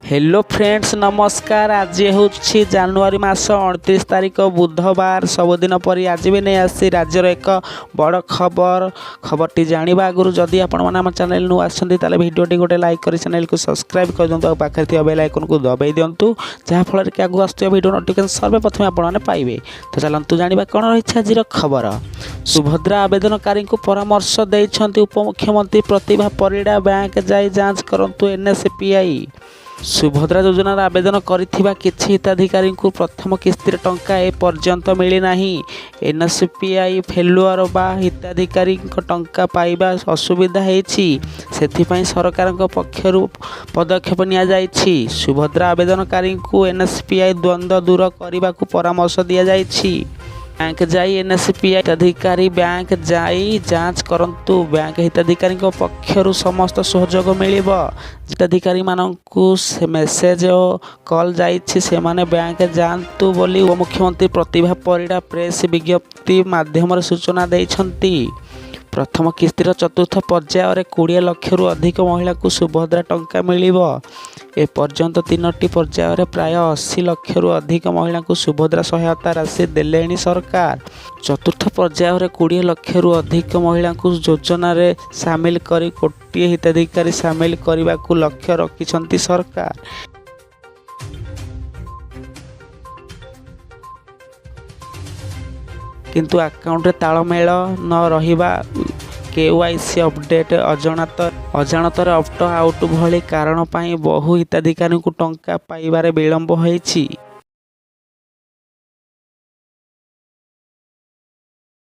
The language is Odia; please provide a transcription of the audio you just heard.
ହ୍ୟାଲୋ ଫ୍ରେଣ୍ଡସ୍, ନମସ୍କାର। ଆଜି ହେଉଛି ଜାନୁଆରୀ ମାସ 29 ତାରିଖ, ବୁଧବାର। ସବୁଦିନ ପରି ଆଜି ବି ନେଇ ଆସିଛି ରାଜ୍ୟର ଏକ ବଡ଼ ଖବର। ଖବରଟି ଜାଣିବା ଆଗରୁ ଯଦି ଆପଣମାନେ ଆମ ଚ୍ୟାନେଲ୍ ନୂଆ ଆସିଛନ୍ତି, ତାହେଲେ ଭିଡ଼ିଓଟି ଗୋଟେ ଲାଇକ୍ କରି ଚ୍ୟାନେଲକୁ ସବସ୍କ୍ରାଇବ୍ କରିଦିଅନ୍ତୁ ଆଉ ପାଖରେ ଥିବା ବେଲ୍ ଆଇକନ୍କୁ ଦବାଇ ଦିଅନ୍ତୁ, ଯାହାଫଳରେ କି ଆଗକୁ ଆସୁଥିବା ଭିଡ଼ିଓ ନୋଟିଫିକେସନ୍ ସର୍ବପ୍ରଥମେ ଆପଣମାନେ ପାଇବେ। ତ ଚାଲନ୍ତୁ ଜାଣିବା କ'ଣ ରହିଛି ଆଜିର ଖବର। ସୁଭଦ୍ରା ଆବେଦନକାରୀଙ୍କୁ ପରାମର୍ଶ ଦେଇଛନ୍ତି ଉପମୁଖ୍ୟମନ୍ତ୍ରୀ ପ୍ରତିଭା ପରିଡ଼ା। ବ୍ୟାଙ୍କ ଯାଇ ଯାଞ୍ଚ କରନ୍ତୁ ଏନ୍ଏସ୍ପିଆଇ। ସୁଭଦ୍ରା ଯୋଜନାର ଆବେଦନ କରିଥିବା କିଛି ହିତାଧିକାରୀଙ୍କୁ ପ୍ରଥମ କିସ୍ତିର ଟଙ୍କା ଏପର୍ଯ୍ୟନ୍ତ ମିଳିନାହିଁ। ଏନ୍ଏସ୍ପିଆଇ ଫେଲୁଅର ବା ହିତାଧିକାରୀଙ୍କ ଟଙ୍କା ପାଇବା ଅସୁବିଧା ହେଇଛି। ସେଥିପାଇଁ ସରକାରଙ୍କ ପକ୍ଷରୁ ପଦକ୍ଷେପ ନିଆଯାଇଛି। ସୁଭଦ୍ରା ଆବେଦନକାରୀଙ୍କୁ ଏନ୍ଏସ୍ପିଆଇ ଦ୍ୱନ୍ଦ୍ୱ ଦୂର କରିବାକୁ ପରାମର୍ଶ ଦିଆଯାଇଛି। ବ୍ୟାଙ୍କ ଯାଇ ଏନ୍ଏସ୍ପିଆଇ ହିତାଧିକାରୀ ବ୍ୟାଙ୍କ ଯାଇ ଯାଞ୍ଚ କରନ୍ତୁ। ବ୍ୟାଙ୍କ ହିତାଧିକାରୀଙ୍କ ପକ୍ଷରୁ ସମସ୍ତ ସହଯୋଗ ମିଳିବ। ହିତାଧିକାରୀମାନଙ୍କୁ ମେସେଜ ଓ କଲ୍ ଯାଇଛି, ସେମାନେ ବ୍ୟାଙ୍କ ଯାଆନ୍ତୁ ବୋଲି ଉପମୁଖ୍ୟମନ୍ତ୍ରୀ ପ୍ରତିଭା ପରିଡ଼ା ପ୍ରେସ୍ ବିଜ୍ଞପ୍ତି ମାଧ୍ୟମରେ ସୂଚନା ଦେଇଛନ୍ତି। ପ୍ରଥମ କିସ୍ତିର ଚତୁର୍ଥ ପର୍ଯ୍ୟାୟରେ 20 ଲକ୍ଷରୁ ଅଧିକ ମହିଳାଙ୍କୁ ସୁଭଦ୍ରା ଟଙ୍କା ମିଳିବ। ଏପର୍ଯ୍ୟନ୍ତ ତିନୋଟି ପର୍ଯ୍ୟାୟରେ ପ୍ରାୟ 80 ଲକ୍ଷରୁ ଅଧିକ ମହିଳାଙ୍କୁ ସୁଭଦ୍ରା ସହାୟତା ରାଶି ଦେଲେଣି ସରକାର। ଚତୁର୍ଥ ପର୍ଯ୍ୟାୟରେ 20 ଲକ୍ଷରୁ ଅଧିକ ମହିଳାଙ୍କୁ ଯୋଜନାରେ ସାମିଲ କରି କୋଟିଏ ହିତାଧିକାରୀ ସାମିଲ କରିବାକୁ ଲକ୍ଷ୍ୟ ରଖିଛନ୍ତି ସରକାର। କିନ୍ତୁ ଆକାଉଣ୍ଟରେ ତାଳମେଳ ନ ରହିବା, କେୱାଇସି ଅପଡେଟ୍, ଅଜାଣତରେ ଅପ୍ଟ ଆଉଟ୍ ଭଳି କାରଣ ପାଇଁ ବହୁ ହିତାଧିକାରୀଙ୍କୁ ଟଙ୍କା ପାଇବାରେ ବିଳମ୍ବ ହୋଇଛି।